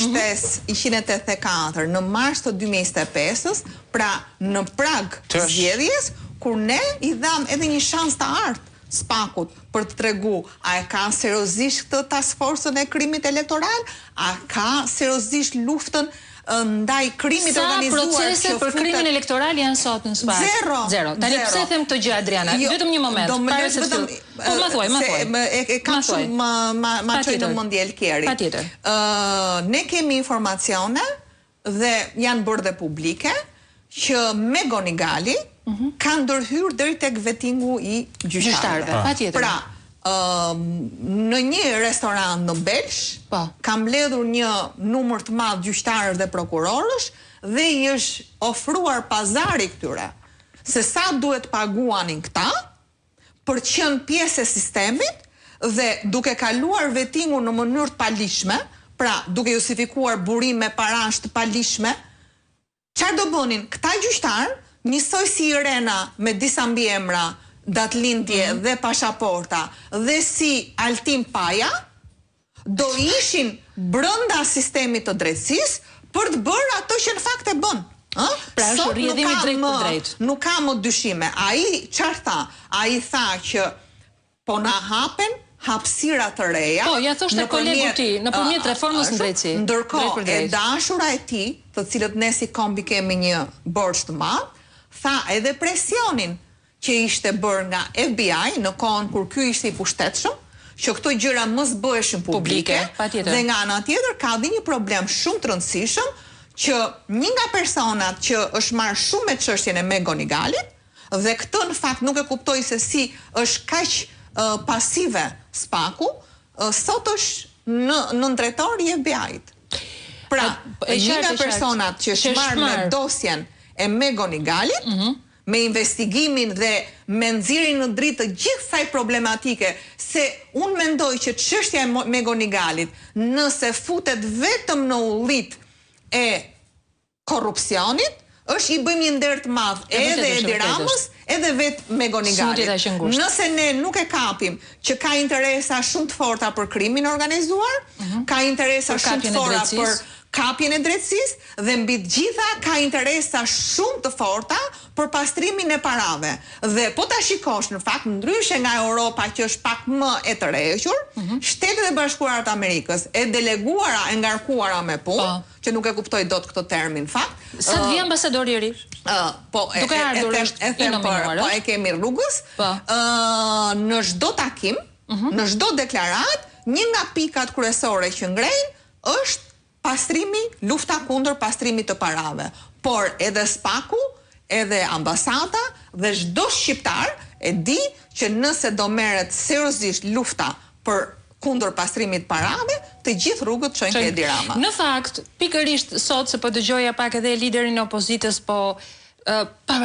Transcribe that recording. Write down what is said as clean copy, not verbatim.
Shtesë 184 në mars të 2025-ës, pra në prag zgjedhjes, kur ne i dhamë edhe një shans të artë SPAK-ut për të tregu a e ka seriozisht këtë task forcën e krimit elektoral, a ka seriozisht luftën ndaj krimit të Sa organizuar procese që për krimin futet elektoral janë sot në SPAK? Zero. Zero. Tani Zero. pse them këtë gjë Adriana? Jo, Vetëm një moment, do më para lësh se të vetëm fill. Po ma thuaj, ma se thuaj. më e, e kam Ma thuaj. shumë ma ma ma çoj në Patjetër. mendje Elkeri. Patjetër. Ë ne kemi informacione dhe janë bërë dhe publike që McGonigali ka ndërhyrë deri tek vetingu i gjyqtarëve. Gjyqtarëve, patjetër. Pra, ë në një restorant në Belsh, Po. ka mbledhur një numër të madh gjyqtarësh dhe prokurorësh dhe i është ofruar pazari këtyre se sa duhet paguanin këta për të qenë pjesë e sistemit dhe duke kaluar vetingun në mënyrë të paligjshme, pra duke justifikuar burime parash të paligjshme, çfarë do bënin? Këta gjyqtar, njësoj si Irena me disa mbiemra, datlindje dhe pashaporta, dhe si Altin Paja, do ishin brenda sistemit të drejtësisë për të bërë ato që në fakt e bën. Ë? Pra është Sot nuk rrjedhimi ka drejt për më- drejt. Nuk ka më dyshime. Ai çfarë tha? Ai tha që po na hapen hapësira të reja. Po, ja thoshte kolegu ti, nëpërmjet reformës në ashtu, drejtësi, Ndërkohë, drejt për e drejt. dashura e tij, të cilët ne si kombi kemi një borxh të madh, tha edhe presionin që ishte bërë nga FBI në kohën kur ky ishte i pushtetshëm, që këto gjëra mos bëheshin publike, Publike, patjetër. dhe nga ana tjetër ka dhe një problem shumë të rëndësishëm që një nga personat që është marrë shumë me çështjen e McGonigalit dhe këtë në fakt nuk e kuptoj se si është kaq ë, pasive SPAK-u, ë, sot është në nëndrejtor i FBI-t. Pra, E- e një qartë, nga e qartë. personat që është Që është marrë me marrë. dosjen e McGonigalit, me investigimin dhe me nxjerrjen në dritë të gjithë kësaj problematike, se unë mendoj që çështja e McGonigalit, nëse futet vetëm në ullit e korrupsionit, është i bëjmë një nder të madh E vërtet edhe është, e Edi vërtet Ramës, edhe vetë McGonigalit. S'mund t'jetë aq e ngushtë. Nëse ne nuk e kapim që ka interesa shumë të forta për krimin e organizuar, ka interesa Mhm. Për shumë të kapjen e forta drejtësisë. për kapjen e drejtësisë dhe mbi të gjitha ka interesa shumë të forta për pastrimin e parave. Dhe po ta shikosh në fakt ndryshe nga Europa që është pak më e tërhequr, Mhm. Shtetet e Bashkuara të Amerikës e deleguara, e ngarkuara me punë, Po. që nuk e kuptoj dot këtë termin në fakt. Sa të vjen ambasadori i ri? Ë, po e, Duke e, e, ardhur them, është e i them për, nominuar, po është? e kemi rrugës. Po. Ë, në çdo takim, në çdo deklaratë, një nga pikat kryesore që ngrejnë është pastrimi, lufta kundër pastrimit të parave. Por edhe SPAK-u, edhe ambasada dhe çdo shqiptar e di që nëse do merret seriozisht lufta për kundër pastrimit parave, të gjithë rrugët çojnë te Edi Rama. Në fakt, pikërisht sot se po dëgjoja pak edhe liderin e opozitës, po pavarësisht